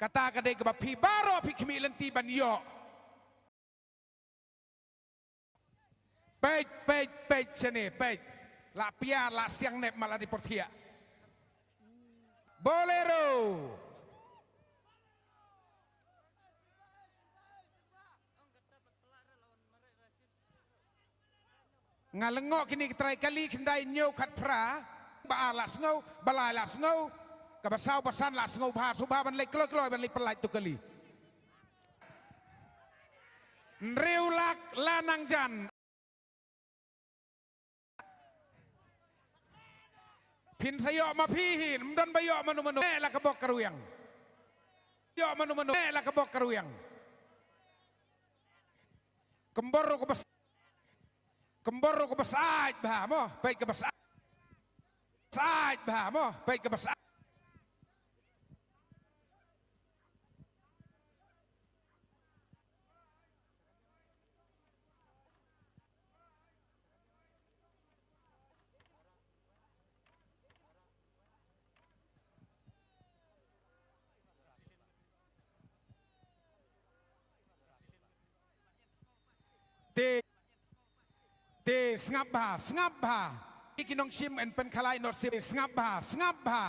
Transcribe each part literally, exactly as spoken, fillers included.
Kata ka dei kaba phi baroh phi khmih lynti ban ïoh. Peit, peit, peit shane, peit. La piar, la siang nep, ma la dei por thiah. Bolero. Nga lyngngoh kine ki trai kali, khyndai, hynñiew, khatphra, ba ar la sngew, ba lai la sngew, kaba saw ba san la sngew bha, sngewbha ban leit kloi kloi ban leit pyllait tu kali. Hynriew lak la nang jan. Phin sa ïoh ma phi hi, ym don ba ïoh mano mano. Eh, la ka bok ka rwiang. Ïoh mano mano. Eh, la ka bok ka rwiang. Kembor ruh ka bas-, kembor ruh ka bas-, aid bha mo, peit ka bas-, aid bha mo, peit ka bas-, Te, te, sngap bha, sngap bha. Ki nongshim yn pynkhalai noh sip, sngap bha, sngap bha.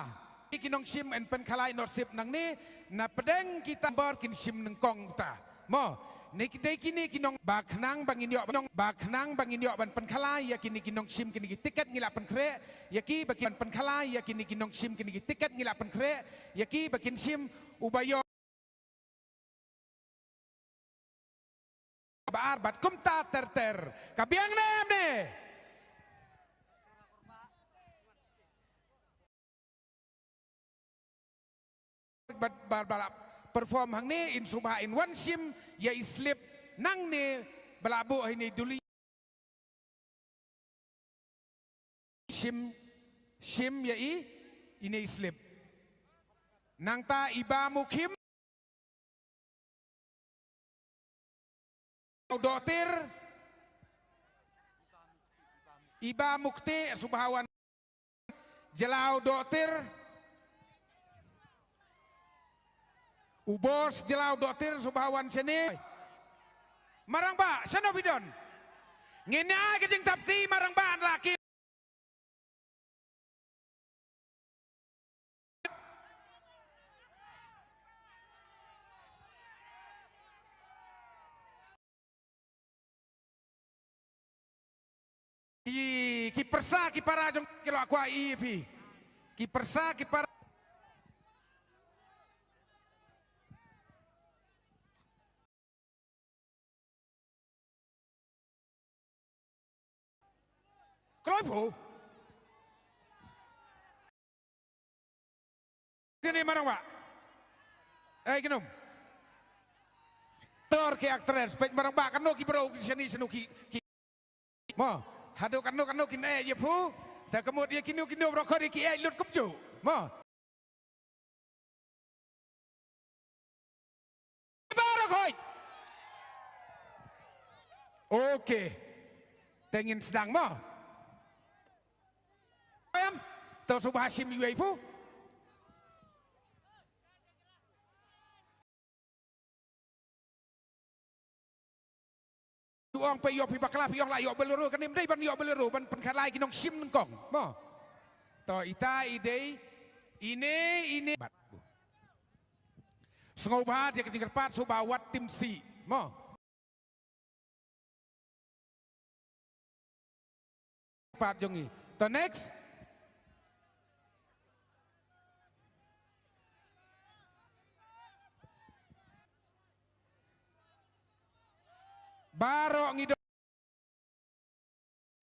Ki nongshim yn pynkhalai noh sip nangne, na pdeng kita bor kin shim nyngkong ta. Mo, ne ki dei kine ki nong, ba khnang ba ngin ïoh, nong, ba khnang ba ngin ïoh ban pynkhalai ïa kine ki nongshim, kine ki tiket ngi la pynkhreh ïa ki, ba kin pynkhalai ïa kine ki nongshim, kine ki tiket ngi la pynkhreh ïa ki, ba kin shim, uba ïoh ba ar bad kumta ter ter. Ka biang ne em ne? Bad, bad ba la perform hangne, in sngewbha in wan shim ïa i slip nangne, ba la buh hangne duli. Shim, shim ïa i, ine i slip. Nangta i Bah Mukhim. Dohtir. I Bah Mukti, sngewbha wan. Jyllaw Dohtir. U Bos Jyllaw Dohtir, sngewbha wan shane. Marangbah, shano phi don? Ngin ai ka jingthap kti, Marangbah, la ki. Ki, ki pyrsa ki para jong ki, la kwah ïa phi. Ki pyrsa ki para. Kloi phu. Sini Marangbah. Eh, ki num. Tor ki actress, peit Marangbah, kano ki bro, ki shani shanu ki, ki. Mo, haduh kano kano kin eh ïa phu, ta ka mut ïa kino kino bro khot ïa ki eh lut kumjuh. Mo. Baroh khot. Okay. Te ngin sdang mo. Em, to sngewbha shim ïa phu. U ong phi ïoh phi bakla, phi ong la ïoh Bolero, kane ym dei ban ïoh Bolero ban pynkhalai ki nongshim nyngkong. Mo. To ita i dei ine, ine. Bad. Sngewbha ïa ka jingkyrpad, sngewbha wat tim sih. Mo. Pat jong ngi. To next. Baroh ngi doh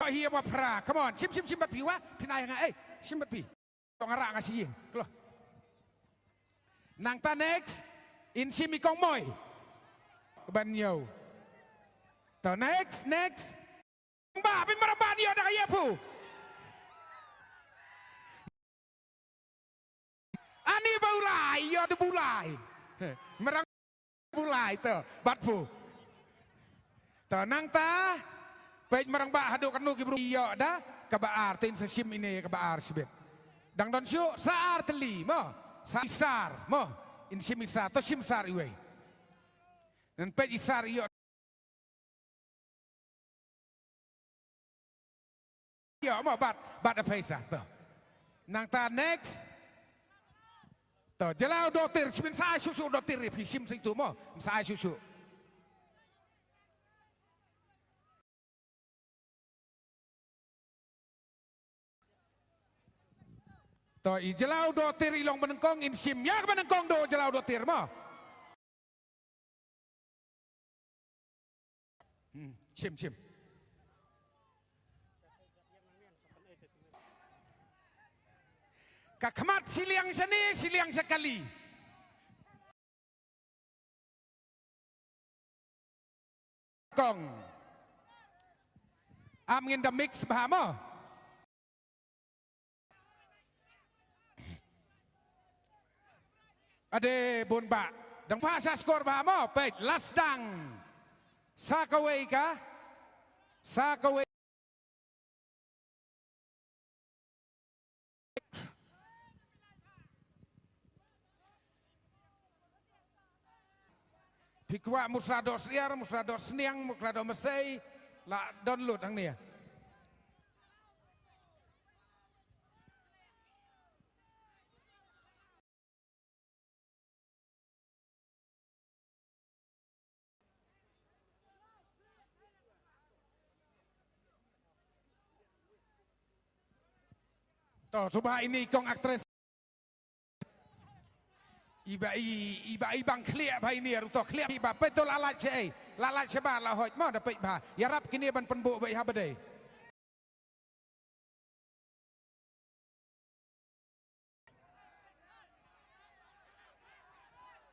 hi ba phra. Come on, shim, shim, shim bad phi wa. Phin ai nga, eh, shim bad phi. To nga rah nga shi ïing. Kloi. Nangta next, in shim i Kong Moi. Ban ïoh. To next, next. Ba, phin Marangbah ïoh da ka ïa phu. Ani ba u lai, ïoh da ba u lai. Marang ba u lai to, bad phu. To nangta, peit Marangbah haduh kano ki bru ïoh da kaba ar, te in sa shim ine kaba ar shibit. Dang don shuh, sa ar tylli, mo. Sa sar, mo. In shim i sar, to shim sar iwei. Nan peit i sar ïoh. Ïoh mo, bat, bat da pheisa, to. Nangta next. To, jylla u dohtir, shim sa ai shuh shuh dohtir, phi shim sing tu mo, sa ai shuh shuh. To, i jylla u dohtir i long banyngkong, in shim ïa ka banyngkong doh jylla u dohtir mo. Hmm, shim, shim. Ka khmat shiliang shane, shiliang sha kali. Kong. Am ngin da mix bha mo. Ade bun ba. Dang pha sa skor bha mo. Peit, last dang. Sa kawei ka. Sa kawei. Phi kwah musla doh syiar, musla doh sniang, musla doh masei, la don lut hangne. To, suba ini kong aktris. Iba i, iba i bang khlieh ba ini ruh to khlieh iba peit to la lait sha ei. La lait sha ba la hoi mo da peit ba. Ïarap kine ban pynbuh ba i ha ba dei.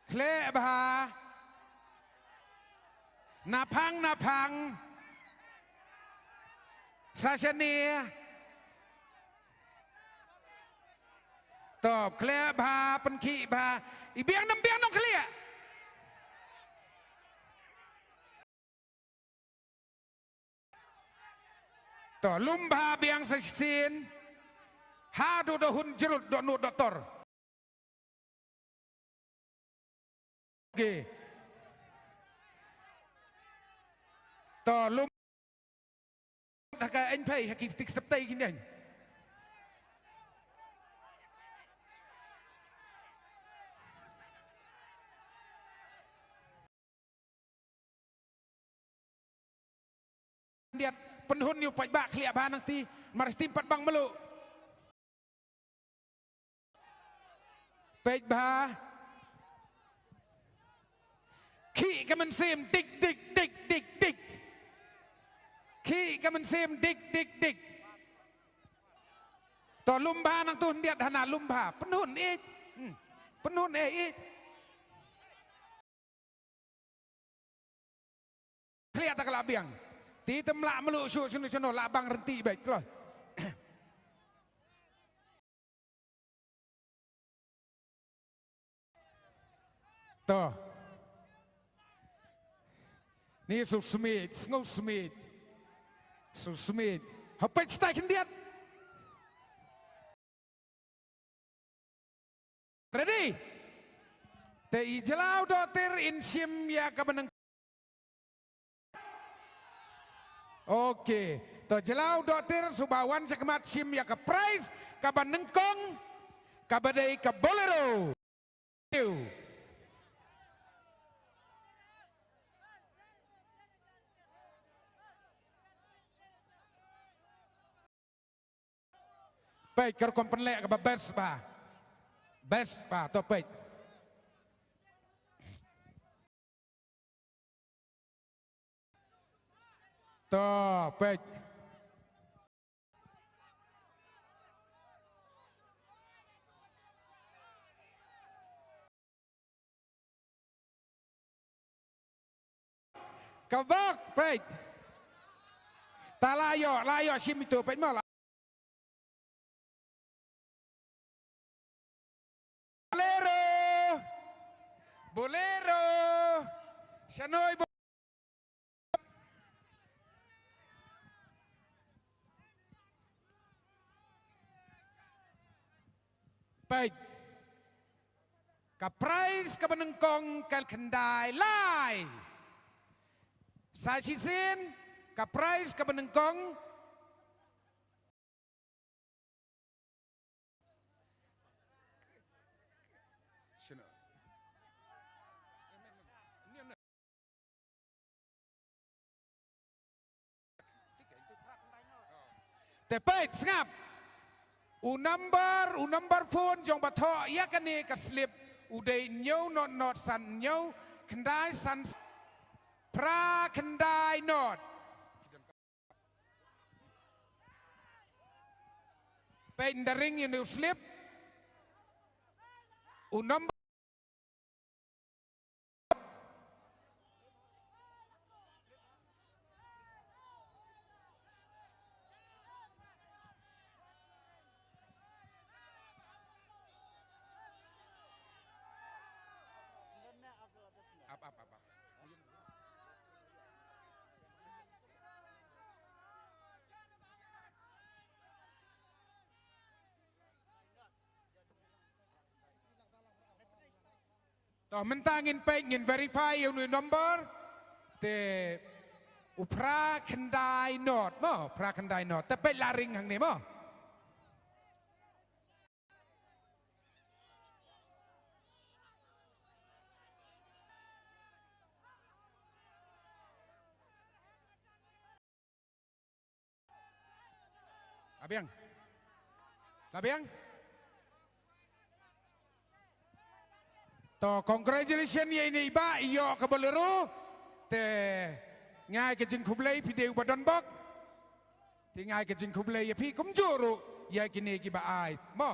Khlieh bha. Naphang, naphang. Sa shane. To, khlieh bha, pynkhih bha. I biang nam biang nong khlieh. To, lum bha biang sa shisien. Haduh da hun jrut dohnud dohtor. Okay. To, lum. Ha ka ein phei, ha ki tik septei ki neng. Diat pynhun ïa u paidbah khlieh bha nangti, mar stim pat bang mluh. Peit bha. Khih ka mynsiem dik dik dik dik dik. Khih ka mynsiem dik dik dik. To lum bha nangtu hyndiat hana lum bha. Pynhun ïeit. Hmm. Pynhun ïeit. Khlieh ta ka la biang. Te ym lah mluh shuh shano shano lah bang rynti beit kloi. To. Ni su smit, sngew smit. Su smit. Ha peit stai khyndiat. Ready? Te i jylla u dohtir in shim ïa ka banyngkong. Okay. To jylla u dohtir suba wan shakhmat shim ïa ka prize ka banyngkong kaba dei ka Bolero. Peit ka rukom pynleh kaba best bha. Best bha, to peit. To peit. Ka bok, peit. Ta la ïoh, la ïoh shim ito, peit mo la. Bolero. Bolero. Shanoi bo-, peit. Ka prize kaba nyngkong ka khyndai lai. Sa shisien ka prize kaba nyngkong. Te peit sngap. U number, u number phone jong ba thoh ïa kane ka slip u dei hynñiew not not san hynñiew khyndai san phra khyndai not. Peit, ynda ring ïa une u slip. U number. Ap, ap, ap, ap. To mynta ngin peit, ngin verify ïa une u number. Te u phra khyndai not mo, phra khyndai not. Te peit la ring hangne mo. La biang. La biang. To, congratulations ïa ine i bah i ïoh ka Bolero. Te nga ai ka jingkhublei, phi dei uba don bok. Te nga ai ka jingkhublei ïa phi kumjuh ruh ïa kine kiba ai mo.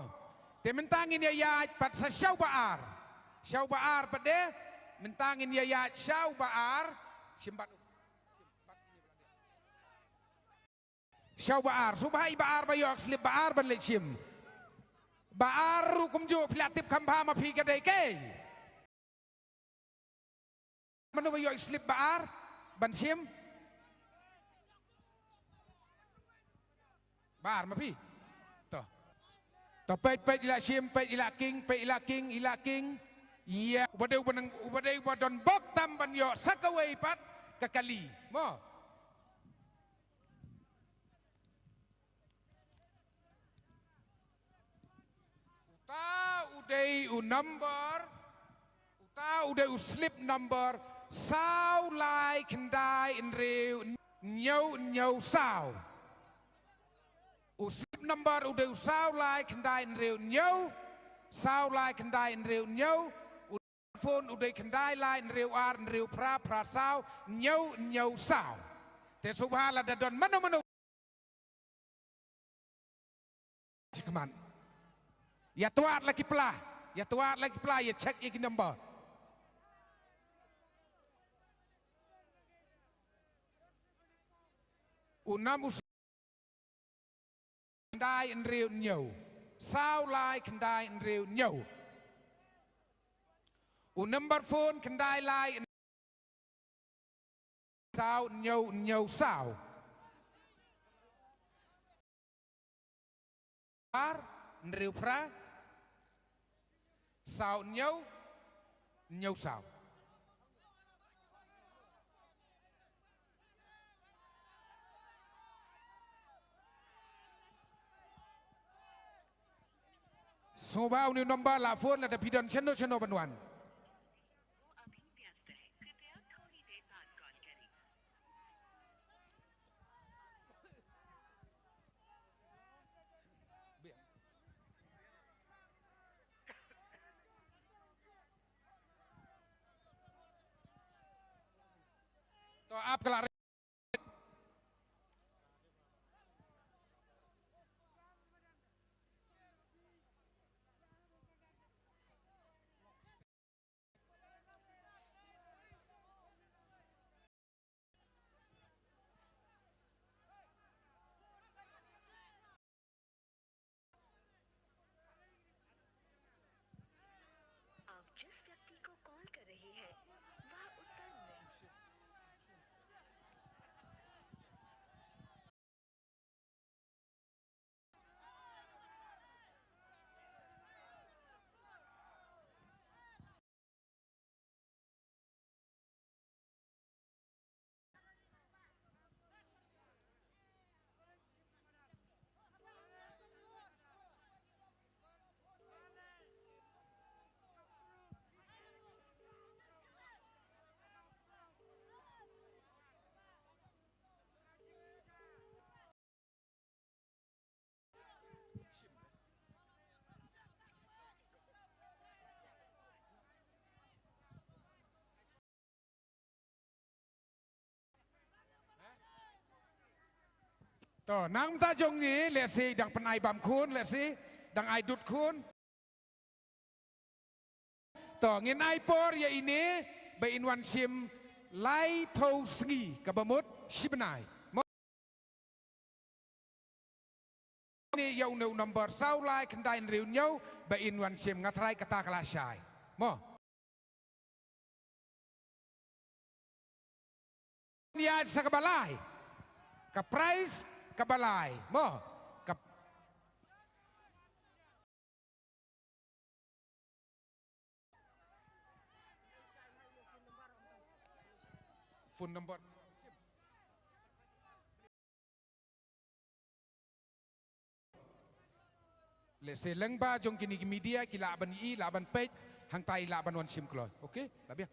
Te mynta ngin ïa ïaid pat sa sha uba ar. Sha uba ar pat de. Mynta ngin ïa ïaid sha uba ar. Shim bad Sha uba ar, sngewbha i ba ar ba ïoh slip ba ar ban leit shim. Ba ar ruh kumjuh, phi la tip kham bha ma phi ka dei kaei. Mano ba ïoh slip ba ar ban shim? Ba ar ma phi. To. To peit, peit i la shim, peit i la king, peit i la king, i la king. Ïa, uba dei uba nang, uba dei uba don bok tam ban ïoh sa kawei pat ka kali. Mo. Uta u dei u number, uta u dei u slip number saw lai khyndai hynriew hynñiew hynñiew saw. U slip number u dei u saw lai khyndai hynriew hynñiew, saw lai khyndai hynriew hynñiew, u phone u dei khyndai lai hynriew ar hynriew phra phra saw hynñiew hynñiew saw. Te sngewbha lada don mano mano chi khmat. Ïa twad la ki pla, ïa twad la ki pla, ïa check ïa ki number. U nam u khyndai hynriew hynñiew. Saw lai khyndai hynriew hynñiew. U number phone khyndai lai saw hynñiew hynñiew saw. Ar hynriew phra saw hynñiew hynñiew saw. Sngewbha une u number la phone lada phi don shano shano ban wan. To ap ka la. आप जिस व्यक्ति को कॉल कर रहे हैं, वह उत्तर नहीं। To, nangta jong ngi, lehse dang pynai bam khun, lehse dang ai dud khun. To, ngin ai por ïa ine ba in wan shim laiphew sngi kaba mut shi bnai. Mo, ne ïa une u number saw lai khyndai hynriew hynñiew ba in wan shim, nga tharai kata ka la shai. Mo. Ïa sa kaba lai. Ka prize kaba lai. Mo. Ka phone number. Lehse lyngba jong kine ki media ki lah ban ïohi, lah ban peit, hangta i lah ban wan shim kloi. Okay? Lah biang.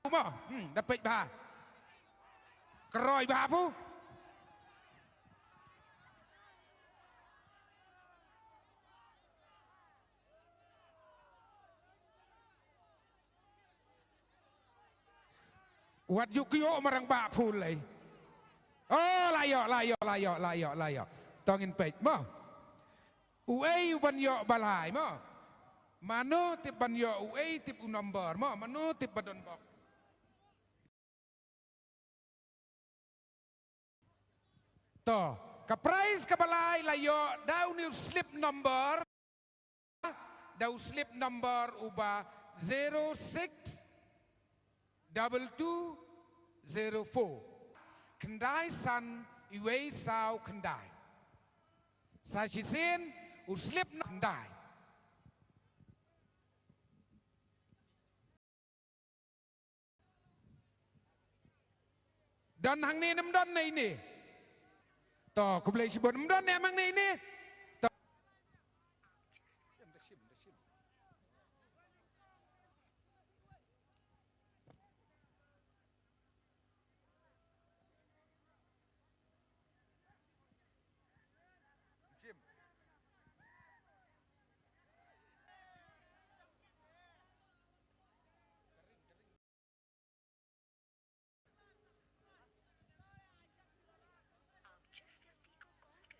Mo, hmm, da peit bha. Kroi bha phu. Wat ju kyiuh marang ba phu lei. Oh, la ïoh, la ïoh, la ïoh, la ïoh, la ïoh. To ngin peit mo. Uei u ban ïoh ba lai mo. Mano tip ban ïoh uei tip u number mo. Mano tip ba don bok. To, ka prize kaba lai la ïoh da une u slip number, da u slip number uba zero six double two zero four. Khyndai san iwei saw khyndai. Sa shisien u slip number khyndai. Don hangne ne ym don ne ine? To, khublei shibun, ym don ne em hangne ine? To.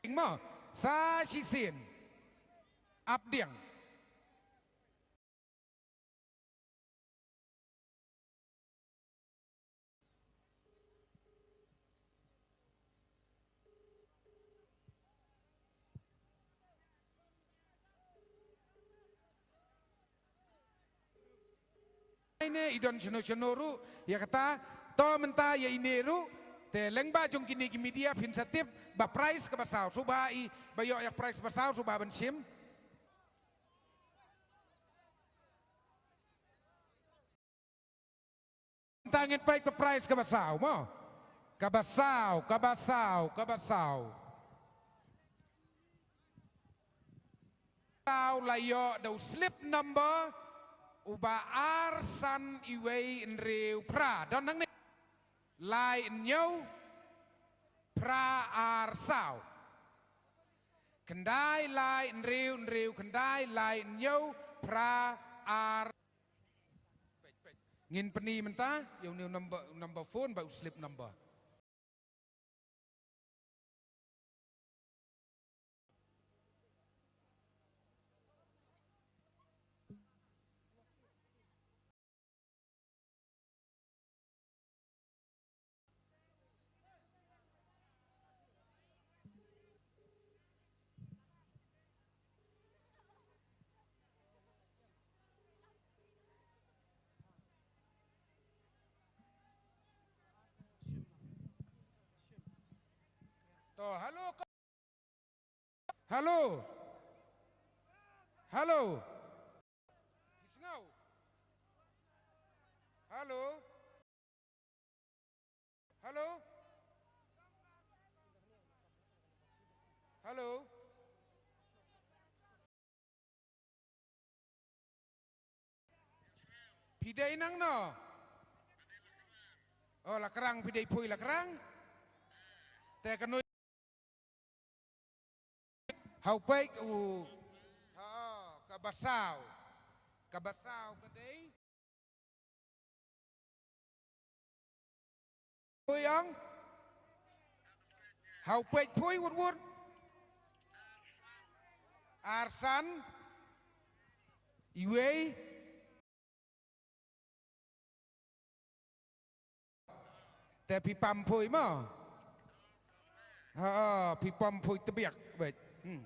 Mo, sa shisien. Ap diang. Ine i don shano shano ruh ïa kata, to mynta ïa ine ruh, te lyngba jong kine ki media phin sa tip ba prize kaba saw, shuwa i ba ïoh ïa prize ba saw shuwa ban shim. Mynta ngin peit ba prize kaba saw mo. Kaba saw, kaba saw, kaba saw. Saw la ïoh da u slip number uba ar san iwei hynriew phra. Don hangne. Lai hynñiew phra ar saw. Khyndai lai hynriew hynriew khyndai lai hynñiew phra ar. Ngin pyni mynta ïa une u number, number phone bad u slip number. To, halo. Halo. Halo. Isngaw. Halo. Halo. Halo. Phi dei nangno? Oh, la krang, phi dei phui la krang. Te kano? Hau peit u. Ha, kaba saw. Kaba saw ka dei. Phui ong. Hau peit phui wut wut. Ar san. Iwei. Te phi pam phui mo. Ha, phi pam phui tbiak beit. Hmm.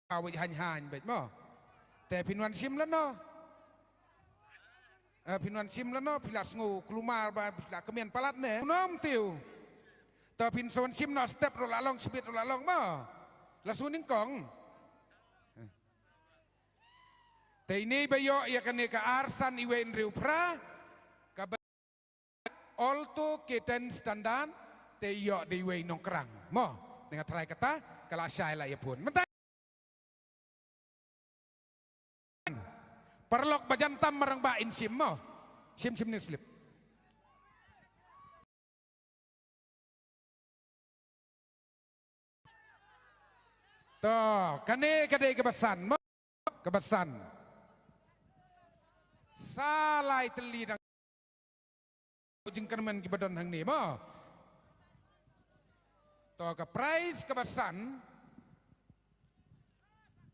Awit hain hain beit mo. Te phin wan shim lano. Eh, phin wan shim lano, phi la sngew kulmar ba phi la kmen palat ne. Nom tiu. Te phin sa wan shim no step ruh la long, shibit ruh la long mo. La shu nyngkong. Te ine ba ïoh ïa kane ka ar san iwei hynriew phra, kaba Alto K ten standard, te ïoh da iwei nongkrang. Mo, nga tharai kata ka la shai la ïa phone. Mynta paralok ba jan tam marang ba in shim mo. Shim shim ne slip. To, kane ka dei kaba san mo. Kaba san. Sa lai tylli dang jingkyrmen kiba don hangne mo. To ka prize kaba san.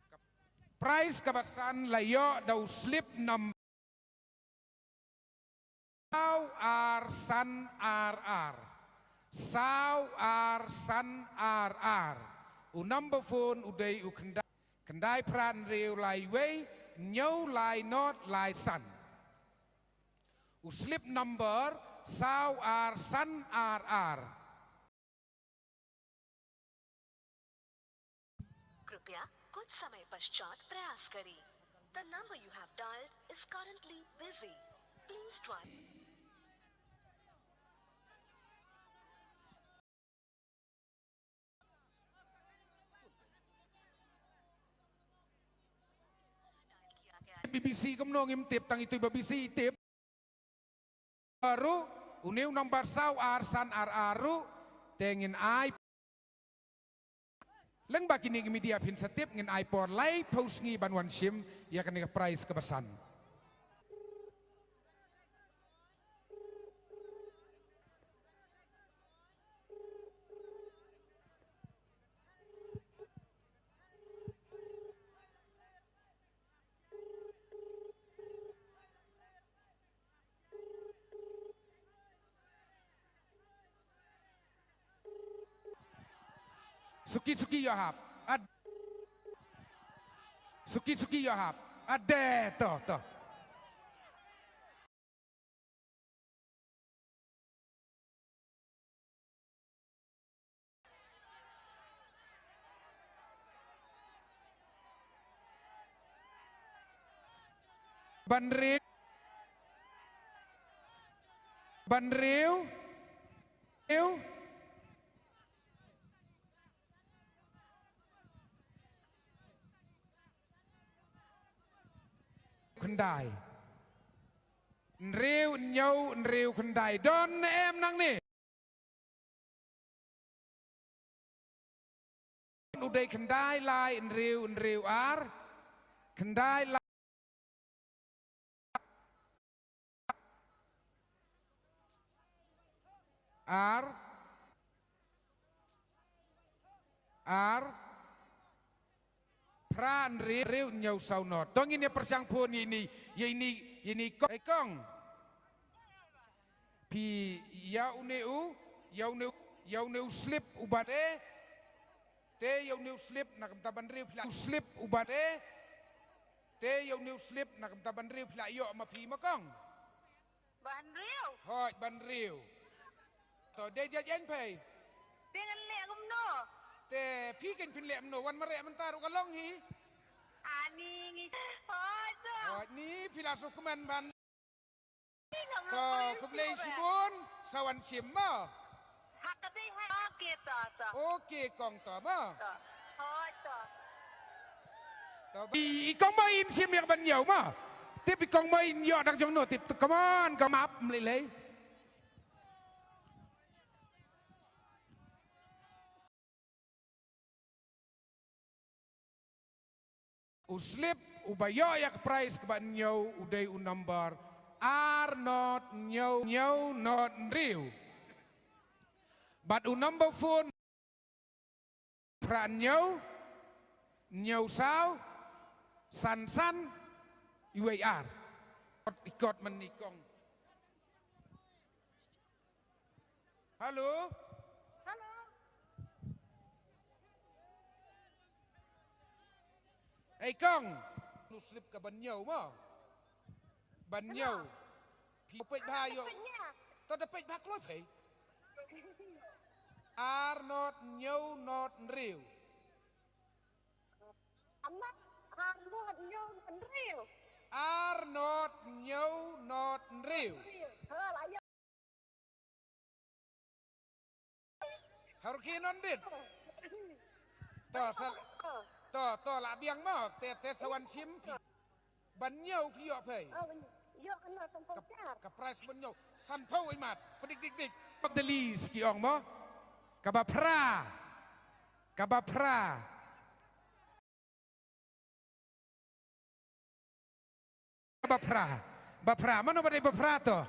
Ka prize kaba san la ïoh da u slip number saw ar san ar ar. Saw ar san ar ar. U number phone u dei u khyndai, khyndai phra hynriew lai wei, hynñiew lai not lai san. U slip number saw ar san ar ar. कृपया कुछ समय पश्चात प्रयास करें। The number you have dialed is currently busy. Please try. B B C kumno ngim tip, tang itu ba B B C i tip. Ruh, une u number saw ar san ar ar ruh, te ngin ai. Lyngba kine ki media phin sa tip, ngin ai por laiphew sngi ban wan shim ïa kane ka prize kaba san. Suki suki ïoh hap. Ad-, suki suki ïoh hap. Ade to to. Banriew. Banriew. Riew. Khyndai. Hynriew hynñiew hynriew khyndai. Don ne em nangne? U dei khyndai lai hynriew hynriew ar. Khyndai lai ar. Ar. Phra hynriew hynñiew saw not. To ngin ïa pyrshang phone ïa ini, ïa ini, ïa ini ko-, eh, kong. Phi ïa une u, ïa une u, ïa une u slip uba te. Te ïa une u slip na ka bynta Banriew phi la, u slip uba te. Te ïa une u slip na ka bynta Banriew phi la ïoh ma phi ma kong. Banriew. Hooid, Banriew. To, dei jait ïa phi. Te ngan leh kumno? Te phi kein phin leh kumno, wan mareh mynta ruh ka long hi. Ani ngi. Hooid to. Hooid, ni phi la shu kmen ban. Ni ngam long. To, khublei shibun, sa wan shim mo. Ha ka dei ha. Okay to to. Okay kong to mo. To. Hooid to. I, i kong mo in shim ïa ka ban ñiew mo. Tip i kong mo in ïoh dang jong no tip tu, come on, come up, mlei lei. U slip uba ïoh ïa ka prize kaba ñiew u dei u number ar not ñiew ñiew not hynriew. Bad u number phone phra ñiew ñiew saw san san wei ar. Kot, i kot man i kong. Halo. Halo. Ei kong. Nu slip ka ban ñiew mo. Ban ñiew. Phi peit bha ïoh. To da peit bha kloi phi. Ar not ñiew not hynriew. Ar not ñiew not hynriew. Har ki non dit. To sa, to, to la biang mo, te, te sa wan shim phi. Ban ñiew phi ïoh phi. Ka, ka prize ban ñiew san phew i mat. Pdik dik dik. Of the list ki ong mo. Kaba phra. Kaba phra. Ba phra. Ba phra. Mano ba dei ba phra to?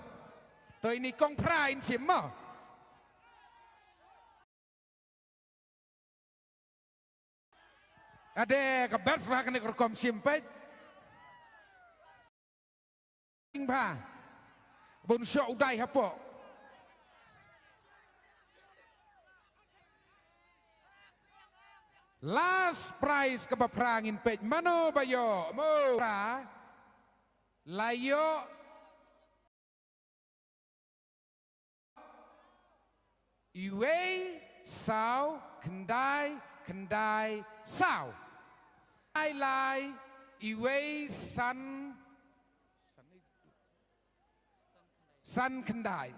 To ini kong phra in shim mo. Ade ka bers ba kane ka rukom shim peit. Ing ba. Bun shoh u dai hapoh. Last prize kaba phra ngin peit mano ba ïoh mo phra. La ïoh iwei saw khyndai khyndai saw. Lai lai iwei san san khyndai.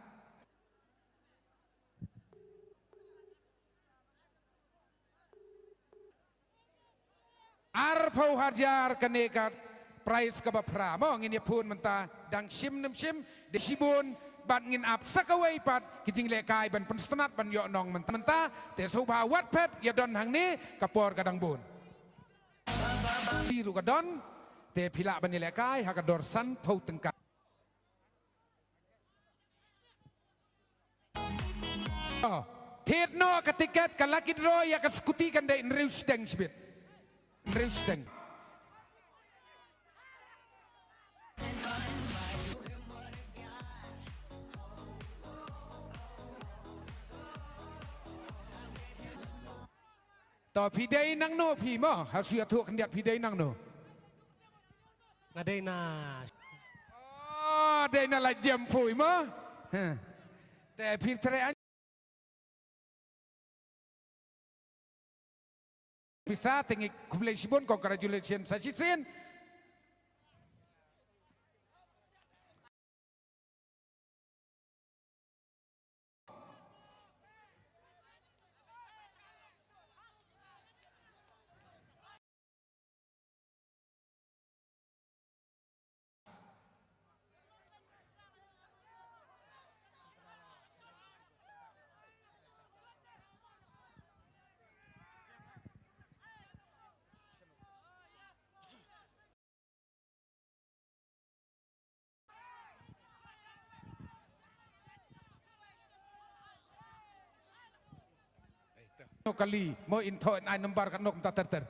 Arphew hajar kane ka prize kaba phra mo ngin ïa phone mynta dang shim nym shim de shibun bad ngin ap sa kawei pat ki jinglehkai ban pynsngewtynnat ban ïoh nong mynta mynta te sngewbha wat phet ïa don hangne ka por ka dang bun. Ti ruh ka don te phi lah ban ïalehkai ha ka dor sanphew tyngka. Oh, thied noh ka tiket ka lucky draw ïa ka scooty kan dei hynriew shiteng shibit. Hynriew shiteng. To phi dei nangno phi mo, ha shu ïathuh khyndiat phi dei nangno. Nga dei na. Oh, dei na la jem phui mo. Heh. Te phi trei an. Pisa te ngi khublei shibun, congratulations sa shisien. Kali mo in thoh in ai number ka nok mynta ter ter.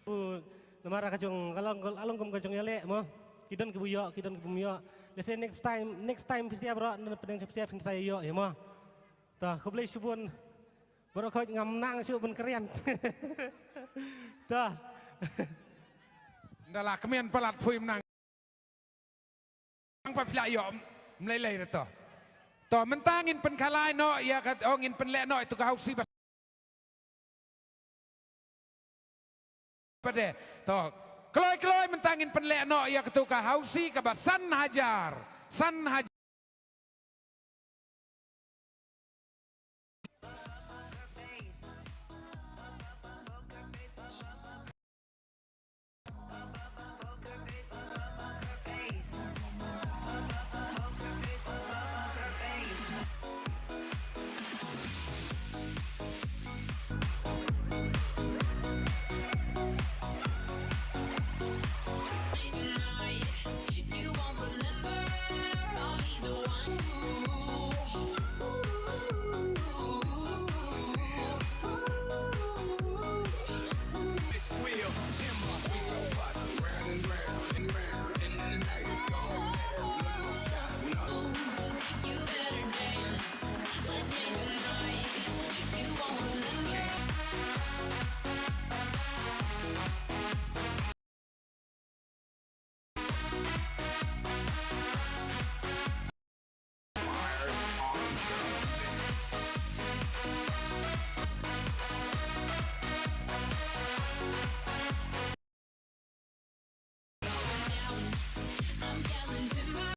U namar ka jong ka long, ka long kum ka jong ïaleh mo. Ki don ki bu ïoh, ki don ki bym ïoh. Lehse next time, next time phi siap ruh, na pdeng phi siap phin sa ïoh ïa mo. Ta khublei shibun. Baroh khoit ngam nang shuh ban kren. Ta. Nda la kmen palat phui mynta. Ang pa phi la ïoh mlei lei re to. To mynta ngin pynkhalai noh ïa ka, oh, ngin pynleh noh ïa tu ka hausi ba. Pade. To kloi kloi mynta ngin pynleh noh ïa katu ka hausi kaba san hajar. San hajar.